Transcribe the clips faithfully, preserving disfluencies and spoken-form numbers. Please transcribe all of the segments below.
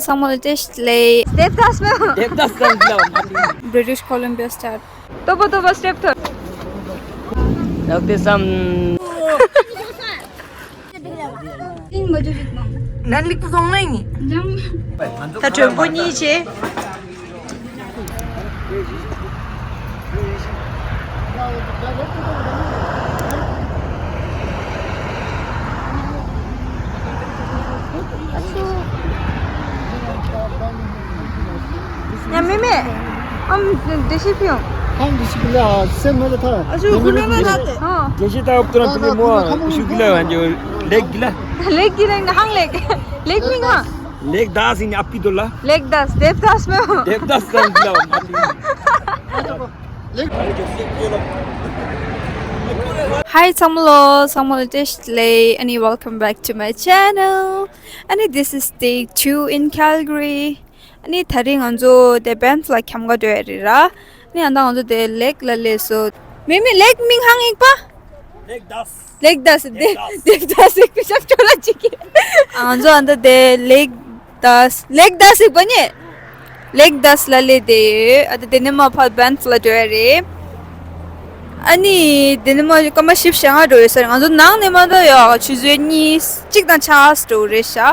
ཚང་མ་ལ་བཀྲ་ཤིས་བདེ་ལེགས། དེབ་ཏཱས་མེད། དེབ་ཏཱས་ལ་འདི་ལ་འོང་། British Columbia State། ཏོ་པོ་ཏོ་པོ་སི་ཊེབ་ཐོར། ལག་དེ་སམ། ནན་ལིག་པུ་སོང་ལེ་ནི། ད་མགྲོན་པོ་གཉིས་བྱས། ཡ་མེ་མེ། ཨམ་འདི་ཤི་ཕིའོ། ཨམ་འདི་ཤི་ཕིའོ་ལ་སེམས་མ་ལ་ཐ། ཨ་ཤུ་ཁུ་ནེ་མ་ད་དེ། ཨ། རྒྱལ་སྤྱི་ལྟ་བུ་ཏུ་ར་ཕི་ལི་མོ་ཨ་ཤུ་གི་ལ་ཝན་ཇོ་ལེག་གི་ལ། ལེག་གི་ལ་ཧང་ལེག། ལེག་མིང་ཧང་། ལེག་དཱས་ཨིན་ཨ་པི་དོ་ལ། ལེག་དཱས་དེབ་དཱས་མེ་ཧོ། དེབ་དཱས་ཀང་གི་ལ་ཝན་ཇོ། Hi ཚང་མ་ལོ། ཚང་མ་ལོ་བཀྲ་ཤིས་བདེ་ལེགས། ཨ་ནི་welcome back to my channel. ཨ་ནི་this is day two in Calgary. ཨ་ནི་ད་རིང་ང་ཚོ་དེ་བྷེན་ཕི་ལ་འཁྱམ་ག་འགྲོ་ཡ་རེད་ར། ཨ་ནི་ཨ་ད་ང་ཚོ་དེ་ལེག་ལ་སླེབས་སོང་། མེ་མེ་ལེག་མིང་ཧང་ཡིག་པ། ལེག་དཱས། ལེག་དཱས་དེབ་དཱས། དེབ་དཱས་ཡིག་པ་ཤབ་ཅོ་ལ་ཅིག་གི། ང་ཚོ་ཨ་ད་དེ་ལེག་དཱས། ལེག་དཱས་ཡིག་པ་ནི། ལེག་དཱས་ལ་སླེབས་བསྡད་ཡོད། ཨ་ད་དེ་ནས་མར་ཕར་བྷེན་ཕི་ལ་འགྲོ་ཡ་རེད། ཨ་ནི་དེ་ནས་མར་སྐར་མ་བཞི་བཅུ་ཞེ་ལྔ་འགྲོ་ཡོད་ས་རེད། ང་ཚོ་ནང་ནས་མར་འགྲོ་ཡ་ཆུ་ཚོད་གཉིས་གཅིག་དང་ཕྱེད་ཀ་འགྲོ་རེད་ཤག་ཨ་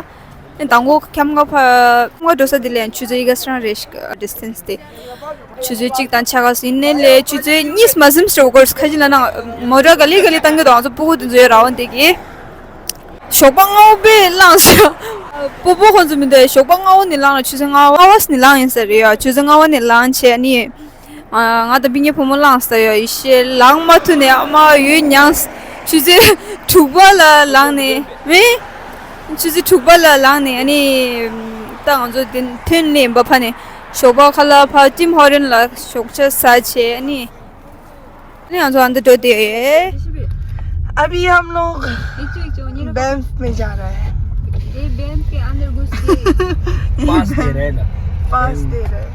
ནི་དང་པོ་འཁྱམ་ག་ཕར་འཁྱམ་ག་འགྲོ་ས་དེ་ལས་ཆུ་ཚོད་གཉིས་ཀ་ཙམ་རེད་ཤག distance དེ། ཆུ་ཚོད་གཅིག་དང་ཕྱེད་ཀ་ཟིན་ནས་ལས་ཆུ་ཚོད་གཉིས་མ་ཟིན་ཤོག་གོ་ཁ་ཅིག་ལ་ན་མོ་ཊ་ག་ལེ་ག་ལེ་བཏང་གི་འདུག་ང་ཚོ་སྤུ་གུ་དེ་ཚོའི་ར་བ་འདི་གི། ཞོགས་པ་སྔ་པོ་པས་ལངས་ཤག་སྤོ་བོ་ཁོང་ཚོ་མི་འདུག་ཞོགས་པ་སྔ་པོ་ནས་ལངས་ལ་ཆུ་ཚོད་ལྔ་པ་ལྔ་པ་ནས་ལངས་ཡིན་ས་རེད་ཡ། ཆུ་ཚོད་ལྔ་པ་ནས་ལངས་བྱས་ནི། ང་དང་པི་ཉེ་བུ་མོ་ལངས་ས་ཡ་ཡི་ཤེས་ལངས་མ་ཐུབ་ནས་ཨ་མ་ཡོད་མྱངས། ཆུ་ཚོད་དྲུག་པ་ལ་ལངས་ནས་མེ། ཆུ་ཚོད་དྲུག་པ་ལ་ལངས་ནས་ཨ་ནི། ད་ང་ཚོ་དེ་ཐོན་ནས་འབའ་ཕ་ནས་ཞོགས་པ་ཁ་ལ་ཕ་ཊིམ་ཧོ་རན་ལ་ཞོགས་ཇ་ཟ་བྱས་ཨ་ནི། ང་ཚོ་ཨ་འདི་འགྲོ་དེ། अभी हम लोग एक चो, एक चो, ये लोग बैंफ में जा रहा है। ये बैंफ के अंदर घुस के पास दे रहे हैं ना। पास दे रहे हैं।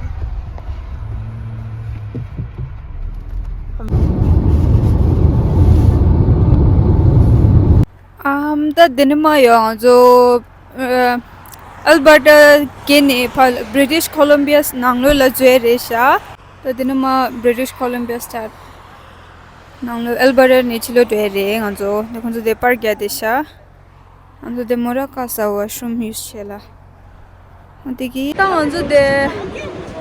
ཨམ་ད་དེ་ནས་མར་ཡོང་ང་ཚོ་ཨ་ཨལ་བར་ཊ་གི་ནས་ཕར་British Columbia ནང་ལོགས་ལ་འཛུལ་རེད་ཤག་ད་དེ་ནས་མར་British Columbia State ནང་ལོགས་ཨལ་བར་ཊ་ནས་ཕྱི་ལོགས་འགྲོ་ཡ་རེད། ང་ཚོ་ནས་ཁོང་ཚོ་དེ་པར་རྒྱག་བསྡད་ཤག་ང་ཚོ་དེ་མོ་ར་ཀ་ས་ཝ་ཤི་རུམ་ཡུ་སི་བྱས་ལ། འོ་དེ་གི་ད་ང་ཚོ་དེ་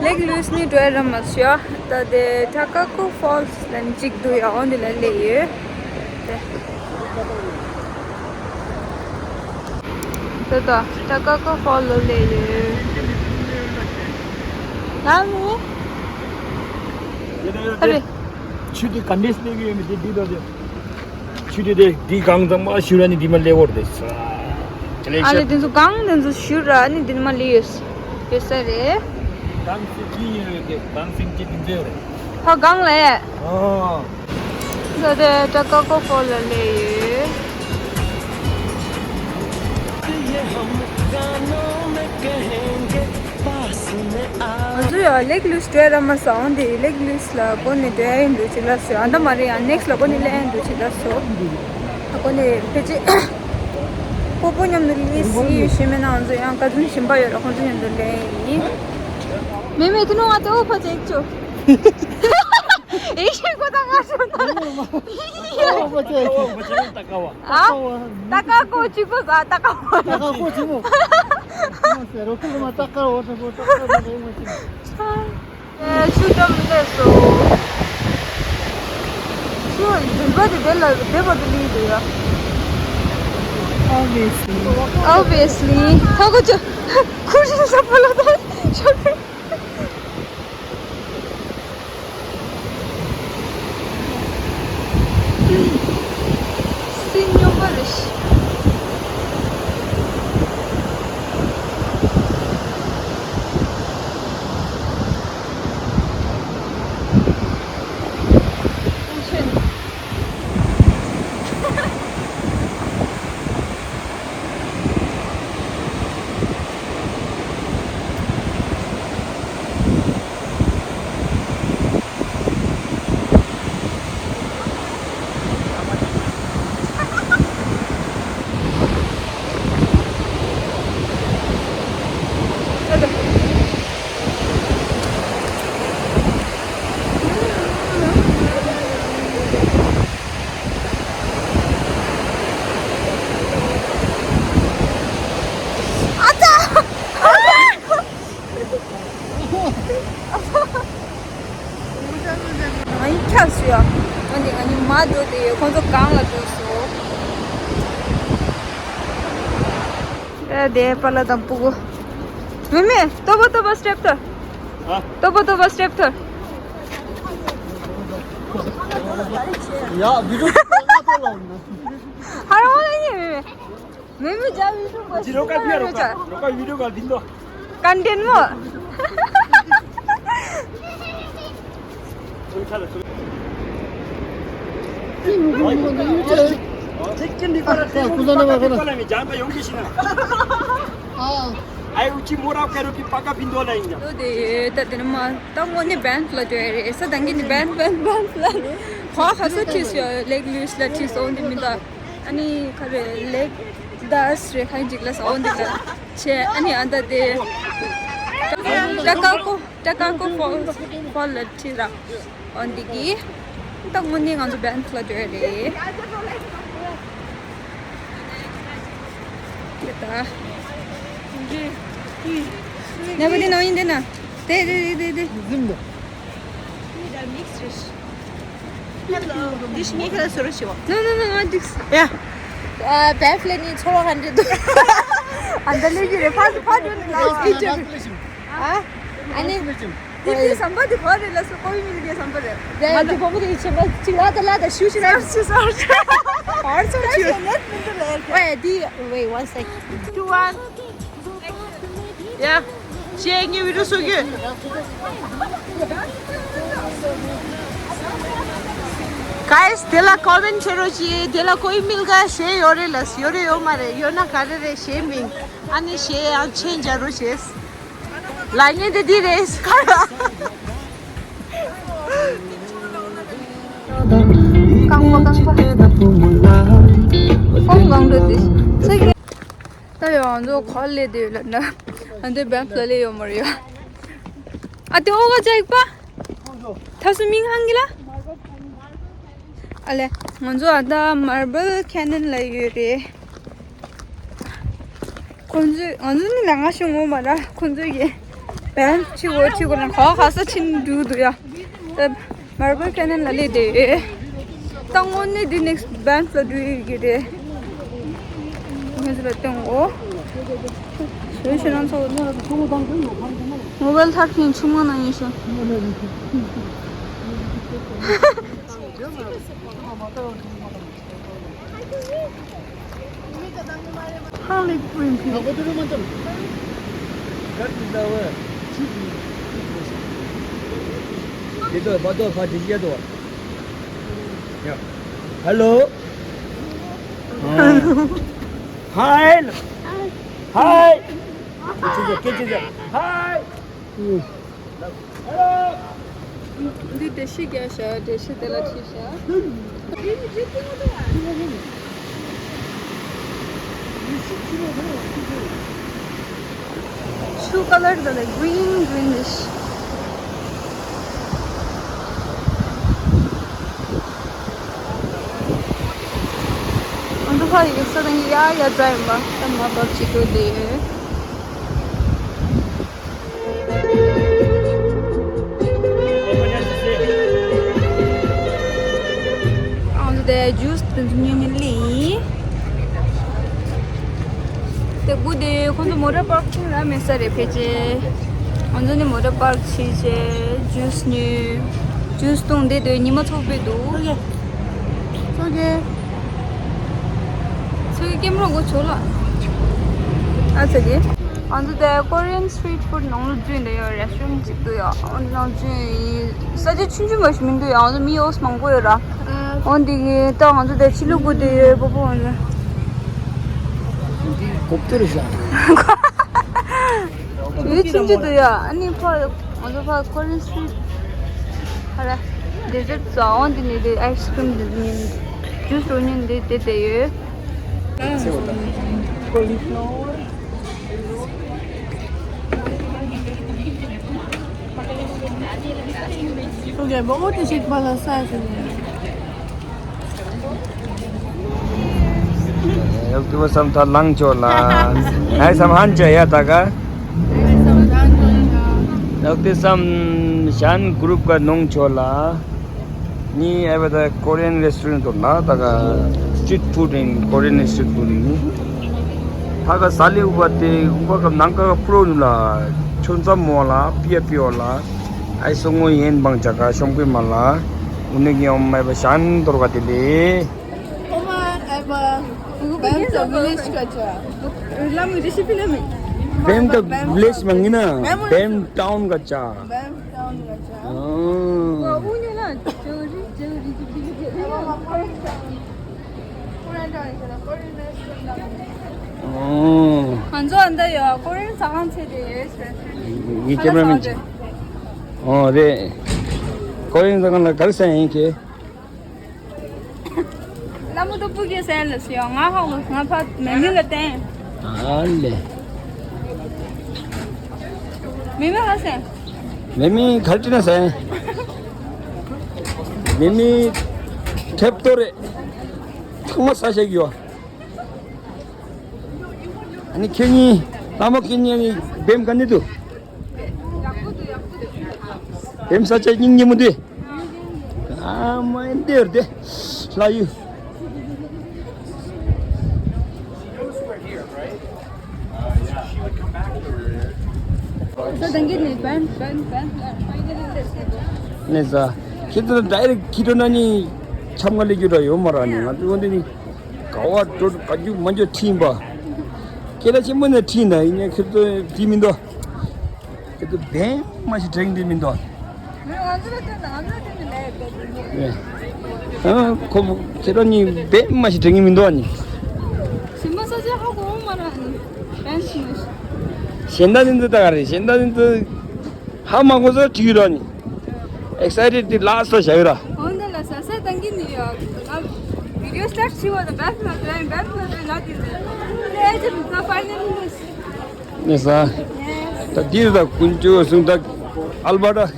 ལེག་ལུའི་སི་ནས་འགྲོ་ཡ་ར་མ་ཤོག་ད་དེ་ཊ་ཀ་ཀོ་ཕོལ་སི་ལ་གཅིག་འདུག་ཡ། འོ་འདི་ལ་སླེབས་ཡོད་དེ། ད་ད་ཊ་ཀ་ཀོ་ཕོལ་སི་ལ་སླེབས་ཡོད། ལ་མི་ཨ་རེ། ཆུ་དེ་ག་འདྲས་སླེབས་ཀྱི་ཡོད་མེད་དེ་འདི་ལྟ་དེ། ཆུ་དེ་དེ་འདི་གང་ཙམ་མ་ཞུ་ར་ནི་འདི་མ་སླེབས་འོར་དེ། ཨ་ལེ་དེ་ཚོ་གང་དེ་ཚོ་ཞུ་ར་ནི་འདི་མ་སླེབས་ཡོད་ཡོད་ས་རེད། གང་སེ་ཅི་ཡོད་དེ་གང་སེ་ཅི་འདི་ཚོ་རེད། ཧ་གང་ལ་ཨེ། ཨོ། ད་དེ་ཊ་ཀ་ཀོ་ཕོལ་སི་ལ་སླེབས་ཡོད། ང་ཚོ་ཡང་ལེག་ལུས་འགྲོ་ཡ་ར་མ་སོང་། འོན་ཏེ་ལེག་ལུས་ལ་སྒོ་ནས་འགྲོ་ཡ་ཡིན་འདུག་ཅེས་ལབ་སོང་། ཨ་ད་མ་རེད་ཡང་ནེག་སི་ལ་སྒོ་ནས་སླེབས་ཡ་ཡིན་འདུག་ཅེས་ལབ་སོང་། ཨ་སྒོ་ནས་ཕལ་ཆེར་སྤོ་བོ་མཉམ་དུ་སླེབས་སྲིད་ཞེས་མེད་ན་ང་ཚོ་ཡང་ཀ་ཛིན་གཞན་པ་ཡོད་ར་ཁོང་ཚོ་མཉམ་དུ་སླེབས་ཡ་ཡིན། མེ་མེ་དེ་ནོ་ང་ཚོ་ཨོ་ཕ་ཅེག་ཆོ། ཨེ་ཤེ་ཀོ་ད་ང་ཚོ་ན། ཨོ་ཕ་ཅེག་ཆོ། ཨ། ད་ཀ་ཀོ་གཅིག་པོ་ཟ་ད་ཀ་ཀོ། ད་ཀ་ཀོ་གཅིག་པོ། ཟེར་རོ་ཁུ་མ་ད་ཀ་རོ་ད་ཀ་ཀོ་ད་ཀ་ཀོ། ཨེ་ཤུ་ཏམ་ལེ་སོ། ཤུ་འདུལ་བ་དེ་དེ་ལ་དེ་བར་དུ་ལུས་འདུག་ཡ། Obviously. Obviously. ཁ་ཁོ་ཅོ། ཁུར་ཤི་ས་པ་ལ་ད་ཤོག་སེམས་སྙོམས་པ་རེད། དེ་པ་ལ་དང་པུ་གུ། མེ་མེ། ཏོ་པ་ཏོ་པ་སི་ཊེབ་ཐོར། ཨ། ཏོ་པ་ཏོ་པ་སི་ཊེབ་ཐོར། ཡ། བི་ཌི་ཡོ་ཧ་ར་ཧོ་ལ་ཡིན། མེ་མེ། མེ་མེ་ཇ་བི་ཌི་ཡོ་ག་ཇི་རོ་ཀ་ཕི་རོ་ཀ་རོ་ཀ་བི་ཌི་ཡོ་ག་དིན་དོ། ཀོན་ཊེན་མོ། ཨའི་ཨུ་ཅི་མོ་ར་ཀ་རོ་ཀི་པ་ཀ་ཕིན་དོ་ལ་ཡིན་ཡ། ལོ་དེ་ད་དེ་ནི་མ་ད་ངོ་ནི་བན་ལ་འགྲོ་ཡ་རེད། ས་དང་གི་ནི་བན་བན་བན་ལ་ཁོ་ཁ་ས་ཁྲིས་ཡོད་ལེག་ལུས་ལ་ཁྲིས་སོང་དེ་མི་ད། ཨ་ནི་ཁ་རེ་ལེག་དཱས་རེ་ཁ་ཅིག་ལ་སོང་དེ་ད་ཆེ། ཨ་ནི་ཨ་ད་དེ་ཀྲ་ཀ་ཀོ། ཀྲ་ཀ་ཀོ་ཕོ་ཕོ་ལ་ཁྲིས་ར། འོན་ཏེ་གི། ད་དངོས་གནས་ང་ཚོ་བན་ལ་འགྲོ་ཡ་རེད། དེ་ད། ནེ་བ་དེ་ནང་ཡིན་དེ་ན། དེ་དེ་དེ་དེ་དེ། ཟིན་དོ། Hello. འདི་ཤི་ངེ་ཁ་ལ་སོ་རོ་ཤི་བ། No, no, no, no, this. Yeah. Uh, back ལ་ནི་ཚོར་བ་ག་འདྲ་འདུག་ཨ་འདི་ལས་ཀྱི་རེད། ཕར་ཕར་འགྲོ་ནི་ལ་སི་ཀི་ཅར། ཨ། ཨ་ནི། འདི་དེ་ཟམ་པ་དེ་ག་རེ་ལ་སོ་ཀོ་བི་མི་རི་དེ་ཟམ་པ་རེད། ང་དེ་གོམ་པ་དེ་ཆེན་པོ་གཅིག་ལ་ད་ལ་ད་ཤུ་ཤུ་ལ་ཤུ་ཤུ་ཤུ་ག་རེ་ཚོ་ཤུ་ནེ་མི་འདུག་ལ། Wait, the, wait, one sec. Two, one. Yeah. ཤེས་ངེས་བི་ཌི་ཡོ་སུ་གི། Guys, དེ་ལ་ཀོ་མེན་ཊི་བྱེད་རོགས་གྱིས། དེ་ལ་ཀོ་ཨི་མིལ་ག་ཤེས་ཡོད་རེད་ལ། ཡོད་རེད་ཡོད་མ་རེད། ཡོད་ན་ག་རེ་རེད་ཤེས་མིན། ཨ་ནི་ཤེས་ཡང་ཆེན་རྒྱ་རོ་ཤེས། ལ་ཉེ་དེ་འདི་རེད། རྐང་པ་རྐང་པ། ཧོམ་གང་འགྲོ་དེ་ཚེ་གི། ད་ཡོང་ང་ཚོ་ག་ལ་སླེབས་ཡོད་ལབ་ན། ཨ་འདི་བན་ལ་སླེབས་ཡོད་མ་རེད་ཡ། ཨ་དེ་ཨོ་ག་ཅག་པ། ཐ་སུ་མིང་ཧང་གི་ལ། ཨ་ལེ། ང་ཚོ་ཨ་ད་མར་བལ་ཁེ་ནན་ལ་ཡོད་རེད། ཁོང་ཚོས་ང་ཚོ་ནི་ལ་ང་ཤོང་ངོ་མ་ར། ཁོང་ཚོས་ཀྱི་བན་ཆི་གོ་ཆི་གོ་ན་ག་ག་ས་ཕྱིན་འགྲོ་འདུག་ཡ། ད་མར་བལ་ཁེ་ནན་ལ་སླེབས་དེ། ད་དངོས་གནས་འདི་ནེག་སི་བན་ལ་འགྲོ་ཡི་གི་རེད། ང་ཚོ་ལ་སྟོན་གོ། བོད་ཕྱི་ནང་ཚོ་མོ་བལ་ཐར་ཁིན་ཆུང་མ་ན་ཡིན་ཤོ། ཧང་ལེགས་པོ་ཡིན་ཕི། Hello. Hi. Hi. Hi. འདི་བཀྲ་ཤིས་རྒྱལ་ཤ། བཀྲ་ཤིས་དེ་ལ་ཁྲིད་ཤ། Two colors are like green, greenish. འདི་ཧ་ཡིག་ས་དང་ཡ་ཡ་ཛ་ཡིན་པ་ད་མ་བབ་ཅིག་གོ་དེ། ཨང་དེ་ཇུས་དེ་ཚོ་ཉོས་ནི་ལི། དེ་དགུ་དེ་ཁོང་ཚོ་མོ་ཊ་པར་ཀིང་ར་མེད་ས་རེད་ཕལ་ཆེར། ང་ཚོ་ནི་མོ་ཊ་པར་ཀ་བྱས་བྱས་ཇུས་ཉོས། ཇུས་བཏུང་དེ་དེ་ཉི་མ་ཚོགས་པའི་འདུག་ཚོགས་ཀྱི། ཚོགས་ཀྱི་ཀེམ་ར་གོ་ཆོག་ལ། ཨ་ཚོགས་ཀྱི། ང་ཚོ་དེ་ཀོ་རི་ཡན་སི་ཊི་རིཊ་ཕུཌ་ནང་ལོགས་འཛུལ་འདི་ཡོད། རེ་སི་ཊོ་རན་ཊི་ཅིག་འདུག་ཡ། ཨོ་ནང་འཛུལ་ཡིན། ས་ཆ་ཆུང་ཆུང་མ་ཞིག་མི་འདུག་ཡ། ང་ཚོ་མི་ཡོངས་མང་པོ་ཡོད་ར། ཨོ་འདི་གི་ད་ང་ཚོ་དེ་ཕྱི་ལོགས་སྒུག་བསྡད་ཡོད། པོ་པོ་ང་ཚོ། འདི་གོབ་ཏོ་རེད་ཤག་ཡོད་ཆུང་ཆུང་འདུག་ཡ། ཨ་ནི་ཕ་ང་ཚོ་ཕ་ཀོ་རི་ཡན་སི་ཊི་རིཊ་ཕ་ར་ཌེ་ཛར་ཊི་ཟ། ཨོ་འདི་ནས་དེ་ཨའི་སི་ཀྲིམ་འདི་ཉིན་ཇུས་རོ་ཉིན་འདི་དེ་དེ་ཡོད། Okay, but what is it, Balasa? ཡག་ཏུ་བསམ་ཐ་ལང་ཅོ་ལ། ཨའི་སམ་ཧན་ཅ་ཡ་ད་ག་ཡག་ཏུ་བསམ་ཤན་གུ་རུབ་ག་ནོང་ཅོ་ལ། ནི་ཨེ་བ་ད་ཀོ་རི་ཡན་རེ་སི་ཊོ་རན་ཊི་ལ་ད་ག་སི་ཊི་རིཊ་ཕུཌ་ཨིན། ཀོ་རི་ཡན་སི་ཊི་རིཊ་ཕུཌ་ཨིན། ཨ་ག་ས་ལེ་ཨུ་བ་ཏེ་ཨུ་བ་ག་ནང་ག་ཕུ་རོ་ནུ་ལ་ཆོན་ཙམ་མོ་ལ་པི་ཡ་པི་ཡོ་ལ་ཨའི་སོ་ངོ་ཡན་བང་ཅ་ག་ཤོམ་ཀུ་མ་ལ་ཨུ་ནུ་གི་ཡོམ་མའི་བ་ཤན་དོར་ག་ཏེ་ལེ། Oma eba, Bem ka village ka cha. Lam ri shi pina mi. Bem ka village ma ngi na. Bem town ka cha. Bem town ka cha. Ah. Wa u ni la, jori, jori, jori, jori. Oh. Hanzo anda ya, Korean sakan che de yes. Ni cameraman. Oh, de. Korean sakan la kar sa yin ke. ལ་མོ་དུ་པུ་གེ་སེ་ལ་སི་ཡོ་ང་ཧོ་ང་ཕ་མེ་མི་ལ་ཏེ། ཨ་ལེ། མེ་མི་ཧ་སེ། མེ་མི་གར་ཏི་ན་སེ། མེ་མི་ཁེབ་ཏོ་རེ། ཚང་མ་ས་ཞིག་ཡོ། ཨ་ནི་ཁྱེད་གཉིས་ལ་མོ་ཁྱེད་གཉིས་ཨ་ནི་བེམ་ག་ནི་དུ། བེམ་ས་ཆ་སྙིང་ཉེ་མོ་དེ། ཨ་མ་ཨེ་འདིར་དེ་ལ་ཡུ། ད་དང་གི་ནི་བན་བན་བན་ཕའི་ནལ་ལི་ལེ་སི་ནི། ནེ་ས་ཁྱེད་ཚོ་ཌའི་རེག་ཁྱི་ཏོ་ན་ནི་ཆམ་ང་ལེ་རྒྱུ་འདྲ་ཡོད་མ་ར་ནི་ང་ཚོ་འོན་ཏེ་ནི་ག་བ་འགྲོ་ག་རྒྱུ་མ་འགྱོ་ཁྲིམས་པ། ཁྱེད་ལ་ཆེན་པོ་ནས་ཁྲིད་ན་ཡིན་ན་ཁྱེད་ཚོ་དེ་མི་འདུག་ཁྱེད་ཚོ་བན་མ་ཞིག་དྲན་དེ་མི་འདུག་ཨ་ཁོ་ཁྱེད་རང་གཉིས་བན་མ་ཞིག་དྲན་གི་མི་འདུག་ཨ་ནི། ཞིམ་པ་ས་ཆ་ཧ་གོ་མ་ར་ནི། བན་ཞིམ་པ་ཞིག་གཞན་དག་དེ་ཚོ་ད་ག་རེད། གཞན་དག་དེ་ཚོ་ཧ་མ་གོ་ཚོ་ཁྲིད་ར་ནི། Excited the last ལ་བཞག་ཡོད་ར། འོན་ཏེ་ལ་ས་ས་དང་གི་ནི་ཡོད། ང་video start བྱས་པ་དང་བན་ལ་དྲན་བན་ལ་དྲན་ལ་དེ་ནི་ལས་ཀྱི་ད་finally ནས། ནས་ས། ད་འདིར་ད་ཀུན་སྤྱོད་གསུང་ད་ཨལ་བྷར་ཊ།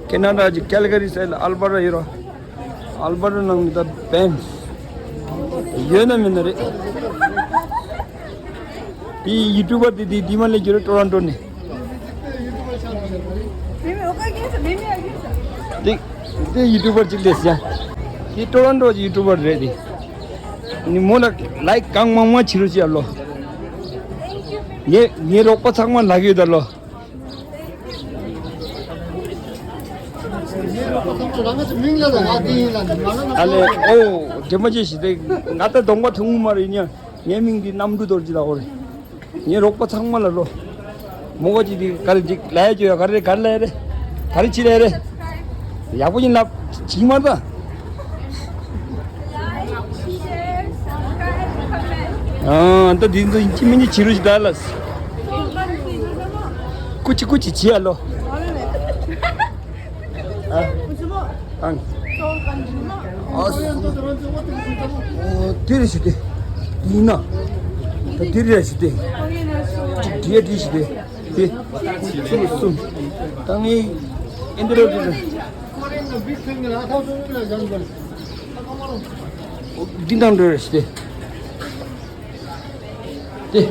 ཁེ་ན་ཌ་གི་ཀལ་ག་རི་སའི་ཨལ་བྷར་ཊ་ཡོད་ར། ཨལ་བྷར་ཊ་ནང་མི་ད་བན་ཡོད་ན་མིན་ན་རེད། དེ་ཡུ་ཊུ་བར་དེ་དེ་དེ་མ་ལས་ཀྱི་རེད་ཊོ་རོན་ཊོ་ནས། དེ་དེ་ཡུ་ཊུ་བར་ཅིག་ལས་ཡ། དེ་ཊོ་རོན་ཊོ་གི་ཡུ་ཊུ་བར་རེད་དེ། ནི་མོ་ལ་ལའིཀ་གང་མང་མང་བྱེད་རོགས་བྱེད་ཨ་ལོ། ངའི་ངའི་རོགས་པ་ཚང་མ་ལག་ཡོད་ད་ལོ། ཨ་ལེ་ཨོ་རྒྱ་མ་ཅེ་ཞི་དེ་ང་ད་གདོང་པ་ཐུང་མ་རེད་ཉ། ངའི་མིང་འདི་གནམ་གྲུ་རྡོ་རྗེ་ལགས་འོ་རེད། ངའི་རོགས་པ་ཚང་མ་ལ་ལོ། མོ་ག་ཅིག་འདི་ག་རེ་ཅིག་ལ་ཡ་ཅོ་ཡ་ག་རེ་ག་རེ་ལ་ཡ་རེད། ག་རེ་ཅི་ལ་ཡ་རེད། ཡག་པོ་ཡིན་ལབ་ཅིག་མ་ད། ཨ་ད་འདི་ཚོ་ཡིན་གཅིག་མིན་གཅིག་བྱེད་རོགས་ཅིག་ད་ལ། ཀུ་ཅི་ཀུ་ཅི་བྱེད་ཨ་ལོ། ཨ། ཨང་། ཨ་སུ། ཨོ་དེ་རེ་ཞུ་དེ། ཡིན་ན། ད་དེ་རེ་ཞུ་དེ། ཅིག་བྲིས་བྲིས་ཞུ་དེ། དེ། ཚུར་གསུམ། ད་ངས་ཨེ་འདི་རེ་དེ། འདི་དང་འདྲ་རེ་ཞུ་དེ། དེ།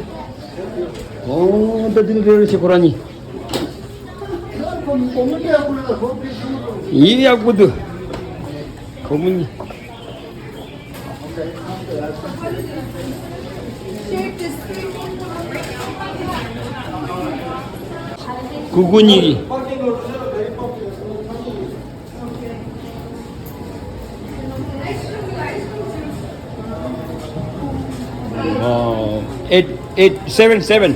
ཨོ་ད་དེ་རེ་རེ་ཞུ་ཁོ་རང་གཉིས། ཡིན་ཡག་པོ་འདུག་ཁོ་མོ་གཉིས། ཀུ་ཀུ་གཉིས་ཀྱིས། ཨ། eight eight seven seven.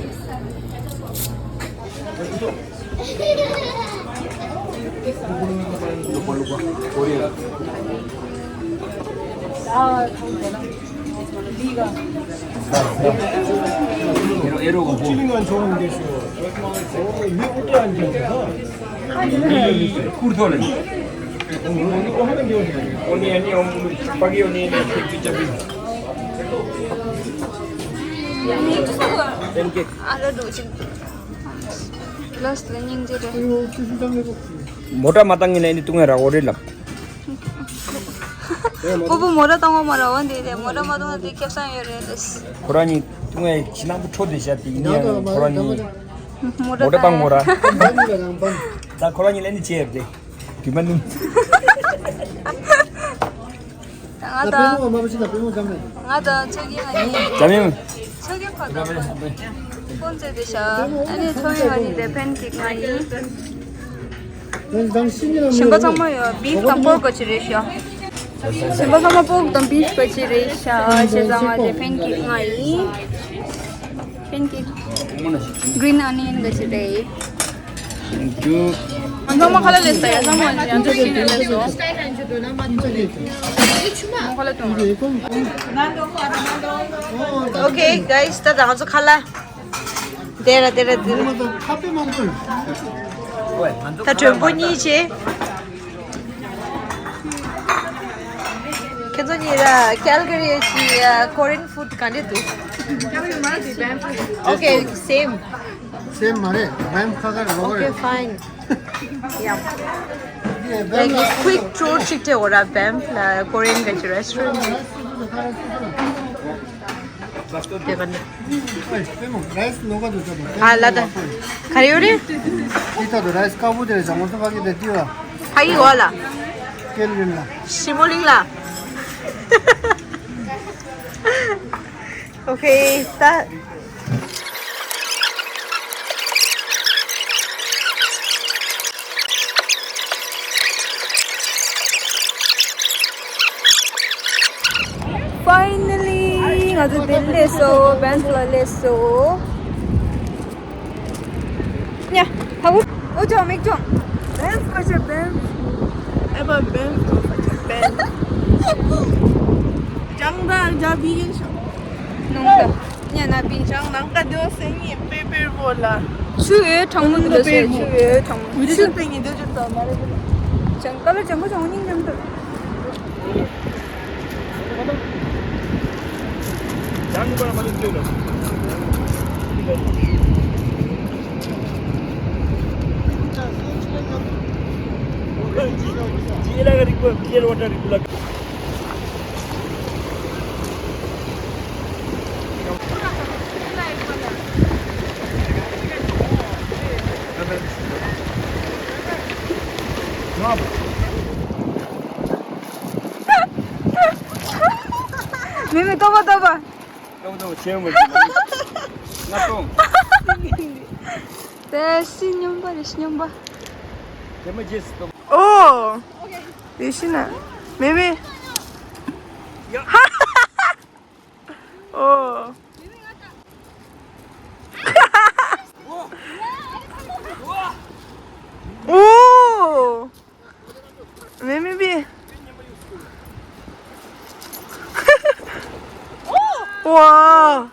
ཨ་ལ་འགྲོ་ཅིག་ལོས་ལ་སྙིང་རྗེ་རེད། མོ་ཊ་མ་བཏང་ངེས་ནས་ནི་ཏུང་ཡ་ར་འོ་རེད་ལབ། ཕུ་བོ་མོ་ཊ་བཏང་བ་མ་ར་འོ་འདི་རེད། མོ་ཊ་མ་བཏང་ན་དེ་ཁེ་བཟང་ཡོད་རེད་ལས། ཁོ་རང་གཉིས་ཏུང་ཡ་ཕྱི་ནང་དུ་འཕྲོ་བསྡད་བཞག་དེ་ཡིན་ཡང་ཁོ་རང་གཉིས་མོ་ཊ་བཏང་ངོ་ར། ད་ཁོ་རང་གཉིས་ལ་ནི་བྱེད་ཡབ་དེ་རྒྱུ་མ་ནུ། ང་དང་། ང་དང་ཚོད་ཀྱི་ང་གཉིས། འཇམ་དབྱངས། ཚོ་གི་ཁ་ད་ཁོ་ཚོ་དེ་ཤ་ཨ་ནི་ཚོ་ཡི་ཧ་ནི་དེ་ཕན་གི་ང་ཡིན། གཞན་པ་ཚང་མ་ཡོད། བིབ་དང་པོར་ག་ཅི་རེད་ཤ། གཞན་པ་ཚང་མ་པོར་དང་བིབ་ག་ཅི་རེད་ཤ། བྱས་ཙང་ང་དེ་ཕན་གི་ང་ཡིན། ཕན་གི་གི་རིན་ཨོ་ནི་ཡན་ག་ཅི་རེད། Thank you. ང་ཚང་མ་ཁ་ལག་ལས་ས་ཡ་ཚང་མ་ཡང་ཚོ་ཤི་ནས་ལས་སོ། ང་ཁ་ལག་གཏོང་རོགས། Okay, guys, ད་ད་ང་ཚོ་ཁ་ལག་དེ་ར་དེ་ར་དེ་ར། ད་མགྲོན་པོ་གཉིས་བྱས། ཁྱེད་ཚོ་གཉིས་ལ་ཀལ་ག་རི་གི་ཀོ་རི་ཡན་ཕུཌ་ག་འདྲ་འདུག Okay, same. སེམས་མ་རེད། བན་ཁ་ཁར་ལོག་Okay, རེད། Fine. Yeah. Like a quick tour ཅིག་སྤྲད་འོ་ར། བན་ལ་ཀོ་རི་ཡན་ག་ཅི་རེ་སི་ཊོ་རན་དེ་ག་ནས། ཨ་ལ་ད་ག་རེ་ཡོད་རེད། ཏི་ཏ་དུ་རའི་སི་དཀར་པོ་དེ་རེད། ཇ་མོ་སོ་ཕ་གི་དེ་ཏི་བ། ཕ་གི་འོ་ལ། ཀེལ་ཝིན་ལ། ཞི་མོ་གླིང་ལ། Okay, ད། Finally, ང་ཚོ་དེ་སླེབས་སོང་། བན་ལ་སླེབས་སོང་། ཉ། ཧ་གོ་ཨོ་ཅོ་མིག་ཅོ། བན་ཁ་ཆེ་བན། ཨེ་བ་བན་ཁ་ཆེ་བན། ཅང་ད་ཇ་བི་ཡིན་ཤོ། ནང་ད། ཉ་ན་བི། ཅང་ནང་ཀ་དེའོ་སེ་ཉི་པེ་པེ་བོ་ལ། ཆུ་ཡོད་གྲང་མོ་འདུག་ཟེར། ཆུ་ཡོད་གྲང་མོ། ཆུ་པེ་ཉི་དེ་ཅོ་ད་མ་རེད། ཅང་ཀ་ལ་ཅང་གོ་ཅང་ཉིན་ཉམ་དུ། མེ་མེ་ལྟོ་བ་ལྟོ་བ། ལྟོ་བ་ལྟོ་བ་ཆེན་མོ་ཆེན་མོ། ང་ལྟོ། དེ་སི་སྙོམས་པ་རེད། སྙོམས་པ། དེ་མ་རྗེས་སུ་ལྟོ། ཨོ། དེ་ཤི་ན། མེ་མེ། ཡ། ཨོ། ཨོ། མེ་མེ་བི། ཝ།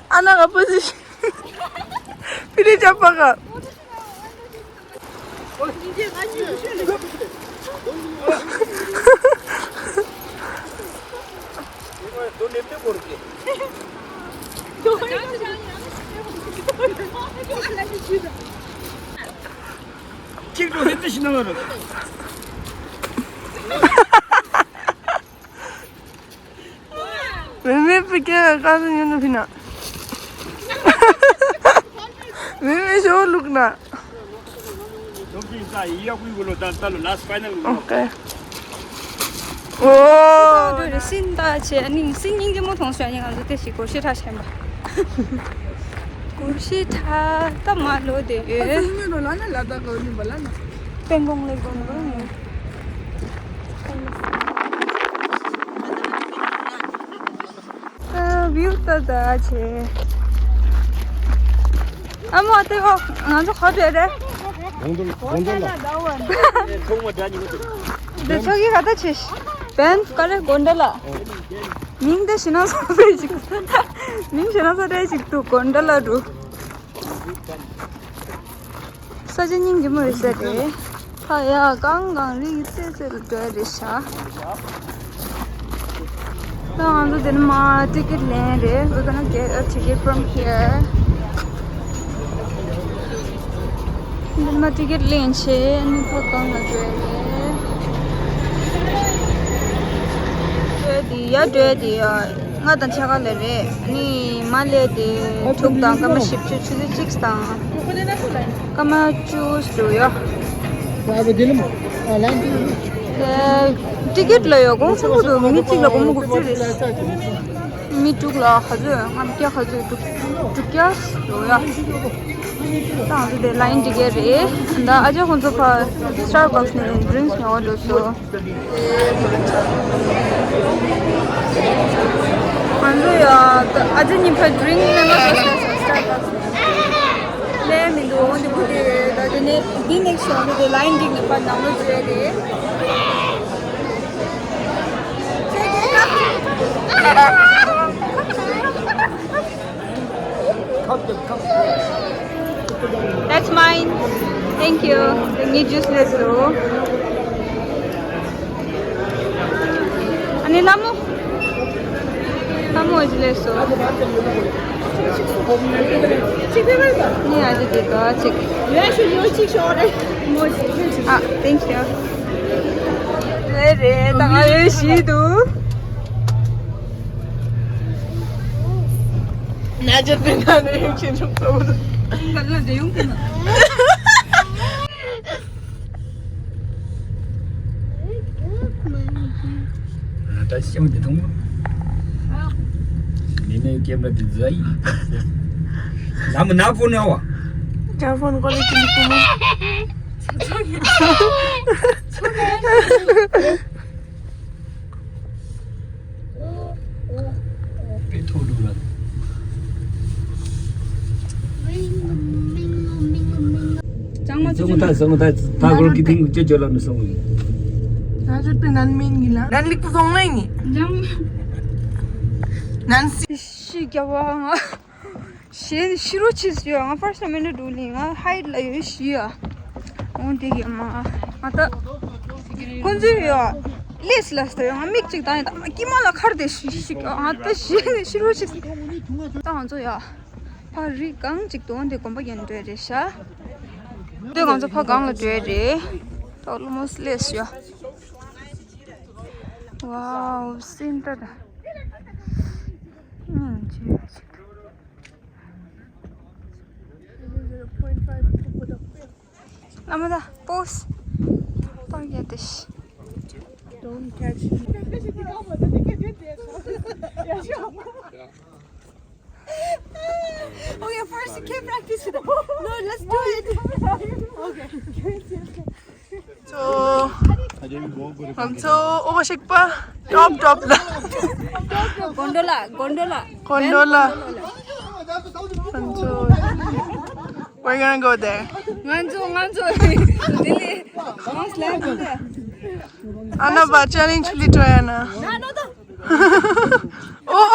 ཨ་ན་ག་པོ་ཟི་ཤི། ཕི་ལི་ཅ་པ་ག། གཅིག་ཏུ་ཧེ་ཏི་ཤི་ན་མ་རུ། མེ་མེ་པི་ཀེ་ཀ་ཟི་ཉོ་ནུ་ཕི་ན། མེ་མེ་ཤོ་ལུག་ན། Okay. ཨོ། སིན་ད་ཆེ་ནི་སིན་སྙིང་རྗེ་མོ་མཐོང་སོང་། ང་ཚོ་དེ་ཞིག་གོ་ཤི་ཁྲ་ཆེན་པ། གོ་ཤི་ཁྲ་ད་མ་ལོ་དེ་ཡོད། ཨ་ཟི་ནི་ལོ་ལ་ན་ལ་ད་གོ་ནི་བ་ལ་ན། པེང་གོང་ལེ་གོང་གོང་ཡོད། ཨ། བིའུ་ལྟ་ད་ཆེ། ཨ་མ་དེ་གོ་ང་ཚོ་ཁ་བྲལ་རེད། གོང་དུ་གོང་དུ་ལ། ཐོག་མ་འདྲ་ཉིད་དུ། དེ་ཚོ་གི་ཁ་ད་ཆེ། བན་ཀ་རེ་གོན་ད་ལ། མིང་དེ་ཤི་ན་ས་རེ་ཅིག་མིང་ཤི་ན་ས་རེ་ཅིག་ཏུ་གོན་ད་ལ་འགྲོ། ས་ཆ་སྙིང་རྗེ་མོ་རེད་ས་རེད། ཕ་ཡ་གང་གང་རིགས་རྩེ་རྩེ་ལ་འགྲོ་ཡ་རེད་ཤག་ད་ང་ཚོ་འདི་ནས་མར་ཊི་ཀེ་ཊི་ལེན་རེད། We're gonna get a ticket from here. འདི་ནས་མར་ཊི་ཀེ་ཊི་ལེན་བྱས་ནི་ཕ་གང་ལ་འགྲོ་ཡ་རེད། འགྲོ་ཡ་དེ་ཡ་འགྲོ་ཡ་དེ་ཡ། ལྔ་དང་ཕྱེད་ཀ་ལ་རེད། ནི་མ་ལས་དེ་དྲུག་དང་སྐར་མ་བཞི་བཅུ། ཆུ་ཚོད་གཅིག་དང་སྐར་མ་བཅུ་འགྲོ་ཡ། ཊི་ཀེ་ཊི་ལ་ཡོད་དགོངས་སོང་། མི་གཅིག་ལ་སྒོར་མོ་དགུ་བཅུ་རེད། མི་དྲུག་ལ་ག་ཚོད། ལྔ་བརྒྱ་ག་ཚོད། དྲུག་དྲུག་བརྒྱ་ཡོད་ཡ། ད་ང་ཚོ་དེ་ལ་ཡིན་འདི་གས་རེད། ད་ཨ་ཅག་ཁོང་ཚོ་ཕར་སི་ཊར་བྷག་སི་ནས་ཌི་རིང་སི་ཉོ་བ་འགྲོ་སོང་། ང་ཚོ་ཡ་ཨ་ཅག་གཉིས་ཕར་ཌི་རིང་སི་ལེན་ག་འགྲོ་སོང་། སི་ཊར་བྷག་སི་ནས་ལེན་མི་འདུག་འོ་འདི་ཁུ་དེ་ད་དེ་ནས་འདི་ནེག་སི་ཊི་ཡོང་དུས་དེ་ལ་ཡིན་འགྲིག་ནས་ཕར་ནང་ལོགས་འཛུལ་ཡ་རེད། That's mine. Thank you. ངའི་ཇུས་ལེན་སོང་། ཨ་ནི་ལྷ་མོ། ལྷ་མོ་ཇུས་ལེན་སོང་། ནི་ཨ་ཅག་དེ་ག་ཅིག་ཨ། Thank you. རེད་རེད། ད་ང་ཡོད་ཤི་འདུག་ན་ཅོ་པེ་ན་ནས་ཡོང་ཁྱེད་ཚོ་ཚོ། ད་ལ་དེ་ཡོང་གི་ན། ད་ཤེས་མི་དེ་མཐོང་། མི་མེད་ཀེམ་ར་དེ་ཛའི། ལམ་ན་ཕོ་ན་བ། ཇ་ཕོན་ཀོ་ལི་ཊི་ལི་ཀུ་མ། དཔེ་ཐོག་འགྲོ་ལ། ཅང་མ་སོང་ད་སོང་ད་ད་གོར་གི་ཏིང་ཅེ་ཅོ་ལ་མི་སོང་ཡིན། ད་ཅོ་ཏེ་ནན་མིན་གི་ལ། ནན་ལིག་ཏུ་སོང་ལ་ཡིན། ཅང་། ནན་སི། ཤི་རྒྱ་བ་ང་། ཞེ་ཤི་རོ་ཆིས་ཡོད། ང་ཕར་སི་མི་ནི་ཌུ་ལི་ང་ཧའིཊ་ལ་ཡོད་ཤི་ཡ། འོང་དེ་གི་མ་ང་ད་ཁོང་ཚོས་ཡོད་ལེས་ལ་སྟ་ཡོད། ང་མིག་གཅིག་བཏང་ཡོད། ད་མ་ཀི་མ་ལ་ཁར་དེ་ཤི་ཤི་ང་ད་ཤི་ཤི་རོ་ཆིས་ད་ང་ཚོ་ཡ་ཕ་རི་གང་ཅིག་དོན་དེ་གོམ་པ་རྒྱན་འགྲོ་རེད་ཤ། དེ་ང་ཚོ་ཕ་གང་ལ་འགྲོ་རེད། ད་ལོ་མོ་སི་ལེས་ཤ། ཝའོ་སིན་ཏ་ད། ཨང་ཅི་ཅི། ལམ་ད་པོས་པང་ཡ་དེ་ཤི། Don't catch me. Okay, first you can practice with it. No, let's do it. Okay. ཚོ། ང་ཚོ་ཨོ་ཤིག་པ་ཊོབ་ཊོབ་ལ། གོན་ཌོ་ལ། གོན་ཌོ་ལ། གོན་ཌོ་ལ། ང་ཚོ། We're gonna go there. ང་ཚོ་ང་ཚོ་དེ་ལས་ང་སླེབས་གོ་ད། ཨ་ན་བ་ཅེ་ལེན་ཇི་ལི་ཊ་རའི་ཡ་ན། ཨོ།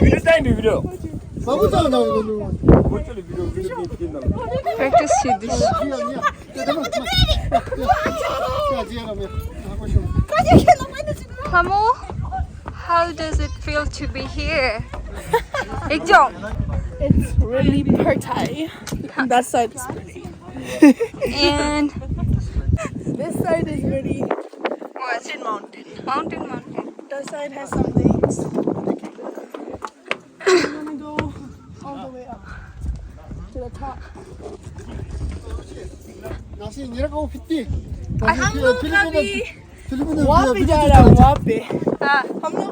Video time video. Practice བྱེད་དུས། Kamu, how does it feel to be here? Ekjong. It's really partai. That side is pretty. And this side is really what? Mountain, mountain. Mountain, mountain. That side has some lakes. I'm gonna go all the way up to the top. हाँ। वहाँ पे जा रहा हूँ, वहाँ पे। हाँ। हम लोग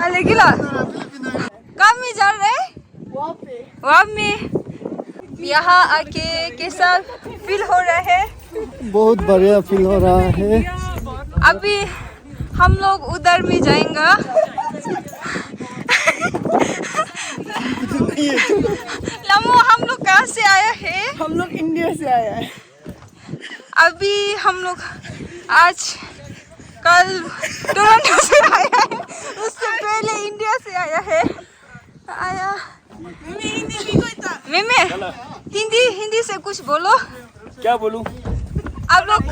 अरे गिला। कहाँ में जा रहे हैं? वहाँ पे। वहाँ में। यहाँ आके कैसा फील हो रहा है? बहुत बढ़िया फील हो रहा है। अभी हम लोग उधर में जाएंगा। लमो, हम लोग कहाँ से आया है? हम लोग इंडिया से आया है। अभी हम लोग आज कल टोरंटो से आया है, उससे पहले इंडिया से आया है। आया। मैम, हिंदी, हिंदी से कुछ बोलो। क्या बोलूं? आप लोग।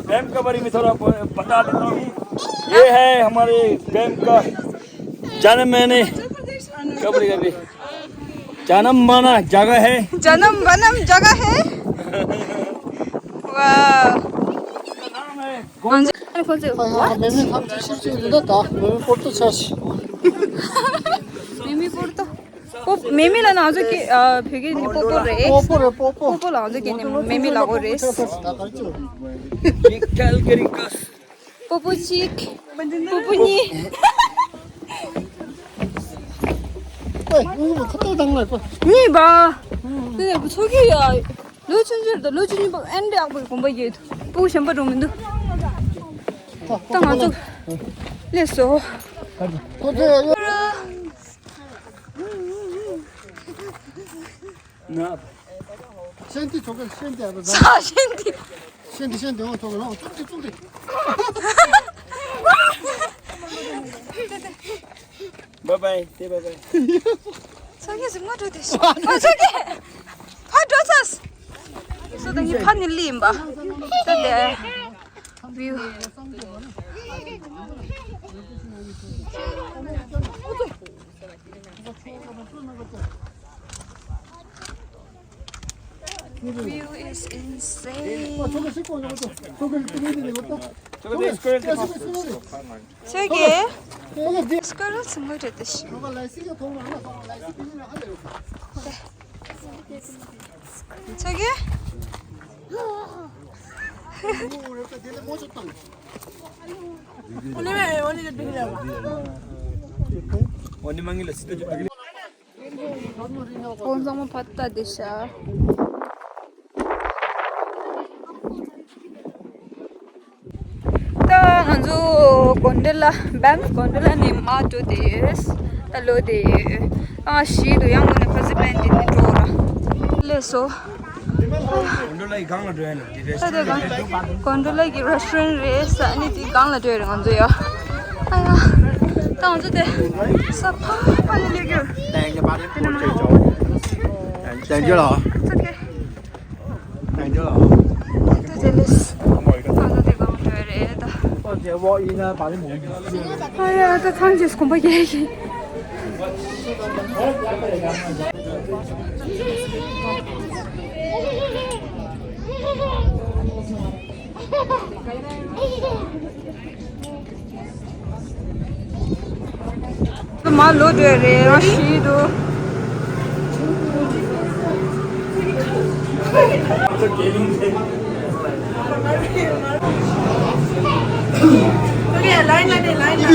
मैम के बारे में थोड़ा ब-, बता देता हूँ। ये है हमारे मैम का जाने मैंने कभी कभी जन्म बना जगह है। जन्म बनम जगह है। वाह। ཡང་མེ་མེ་ཐམས་ཅད་ཤེས་ཀྱི་འདུག་ད་མེ་མེ་པོར་ཏོ་ཆ་ཤི། མེ་མེ་པོར་ཏོ། པོ་མེ་མེ་ལ་ང་ཚོ་སྐད་ཨ་བོད་སྐད་ནི་པོ་པོ་རེད། པོ་པོ་རེད། པོ་པོ། པོ་པོ་ལ་ང་ཚོ་སྐད་ནི་མེ་མེ་ལབ་དགོས་རེད། ཀལ་ཀ་རི་ཀ་སི། པོ་པོ་གཅིག་པོ་པོ་གཉིས། ཨེ། ངུ་ཁ་ཏོ་དང་ལ་པ། ངུས་པ། དེ་ནས་ཚོ་གི་ཡ། ལོ་ཆུང་ཆུང་དང་ལོ་ཆུང་ཆུང་པ་ཨན་འདྲ་ཡག་པོ་གོམ་པ་ཡོད། སྤུ་གུ་གཞན་པ་འགྲོ་མི་འདུག་ད་ང་ཚོ་སླེབས་སོང་། ཁོ་ཚོས། ཤན་ཏི་ཚོ་ག་ཤན་ཏི་ཨ་པ། ཤན་ཏི། ཤན་ཏི་ཤན་ཏི་འོང་ཚོ་ག་ལོ་ཙུག་ཏི་ཙུག་ཏི། Bye bye. Say bye bye. ཚོ་གི་ཟིང་མ་འགྲོ་དེ་ཤི། ཨ་ཚོ་གི་ཕ་འགྲོ་ཚར། སོ་ད་ངའི་ཕ་ནི་ལི་ཡིན་པ། ད་དེ་བིའུ། View is insane. ཚོ་གི་སྐོར་ཚོ་ངོ་རེད་དེ་ཤི། ཚོ་གི། ཁོང་ཚང་མ་ཕ་ཏ་དེ་ཤ། ད་ང་ཚོ་གོན་ཌོ་ལ། བེམ་གོན་ཌོ་ལ་ནས་མར་འགྲོ་དེ་ཡོད། ད་ལོ་དེ་ཡོད། ཨ་ཞིག་ཏུ་ཡང་ངོ་ནས་ཕ་ཟི་པན་དེ་ནས་འགྲོ་ར། ལས་སོ། གོན་ཌོ་ལ་ཡི་སྒང་ལ་འགྲོ་ཡ་ནི་དེ་རེད། ད་དེ་གང་གོན་ཌོ་ལ་གི་རེ་སི་ཊོ་རན་རེད་ས་ནི་དེ་སྒང་ལ་འགྲོ་ཡ་རེད་ང་ཚོ་ཡ། ཨ་ཡ། ད་ང་ཚོ་དེ་ས་ཕ་ཕ་ནི་ལས་རྒྱུ། དེ་ནི་མ། Thank you ལ། It's okay. Thank you ལ། ད་དེ་ལས། ད་ད་དེ་གང་འགྲོ་རེད་ད། ཨ་ཡ་ད་ཚང་རྗེས་གོམ་པ་རྒྱག་གི། མ་ལོ་དེ་རེད་རང་ཤི་དུ།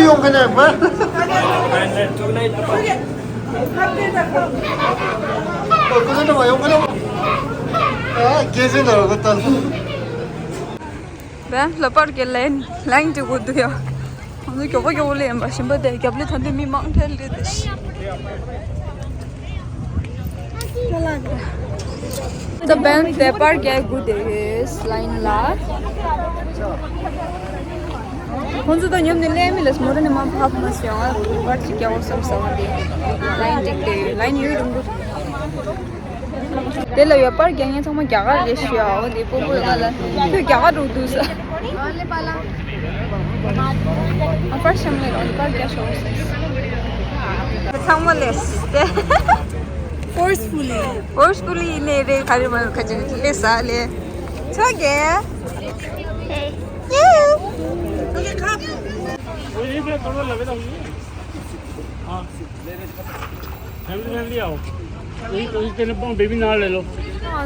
ཡོང་གི་ནས་མ། ཨོ་ཀུ་ཟེར་ནས་མ་ཡོང་གི་ནས་མ། ཨ་རྒྱལ་སྲིད་ལ་རོགས་ཏན། བན་ལ་པར་གྱི་ལན་ལན་དེ་གོ་འདུག་ཡ། ང་ཚོ་མགྱོགས་པོ་མགྱོགས་པོ་ལེན་པ་ཞིམ་པ་དེ་རྒྱབ་ལི་ཐང་དུ་མི་མང་ཐལ་རེད་དེ། ད་བན་དེ་པར་རྒྱག་དགོས་དེ་ཡོད་ལ་ཡིན་ལ། ཁོང་ཚོ་ད་མཉམ་ནས་ལེན་མི་ལས་མོ་ར་ནས་མ་ཕབ་མ་སོང་ང་པར་ཅིག་རྒྱག་འོ་བསམ་བསམ་དེ་ལ་ཡིན་འགྲིག་དེ་ཡོད་ལ་ཡིན་ཡོད་རུང་དུ། དེ་ལ་ཡོད་པར་རྒྱག་མཁན་ཚང་མ་རྒྱ་གར་རེད་ཤི་ཡ། འོ་དེ་སྤོ་བོ་ང་ལ་ཁྱོད་རྒྱ་གར་འགྲོ་འདུག་ཟེར། ཨ་པར་ཤམ་ལས་འོ་དེ་པར་རྒྱག་ཤོག་ཟེར། ཚང་མ་ལས་ཏེ། Forcefully. Forcefully ཡིན་ནའི་རེད་ག་རེ་མ་ཁ་ཅིག་ལས་ས་ལས། ཚོ་གེ། ཡེ། family family आओ। वही तो इसके लिए बेबी ना ले लो। ང་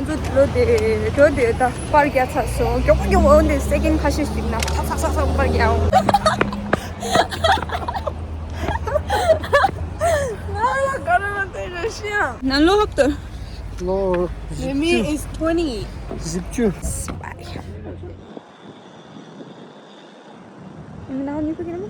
ཚོ་འགྲོ་དེ་འགྲོ་དེ་ད་པར་རྒྱག་ཚར་སོང་། མགྱོགས་པོ་མགྱོགས་པོ་འོན་ཏེ་སེ་ཀེན་ཁ་ཤས་ཤིག་ན་ཚག་ཚག་ཚག་ཚག་པར་རྒྱག་འོང་། ང་ལ་ག་རེ་ལ་དེ་རེ་ཤི་ཡང་ན་ལོ་ཧབ་ཏུ། ལོ་Mimi is twenty. བཞི་བཅུ། Bye. Mimi now you cooking?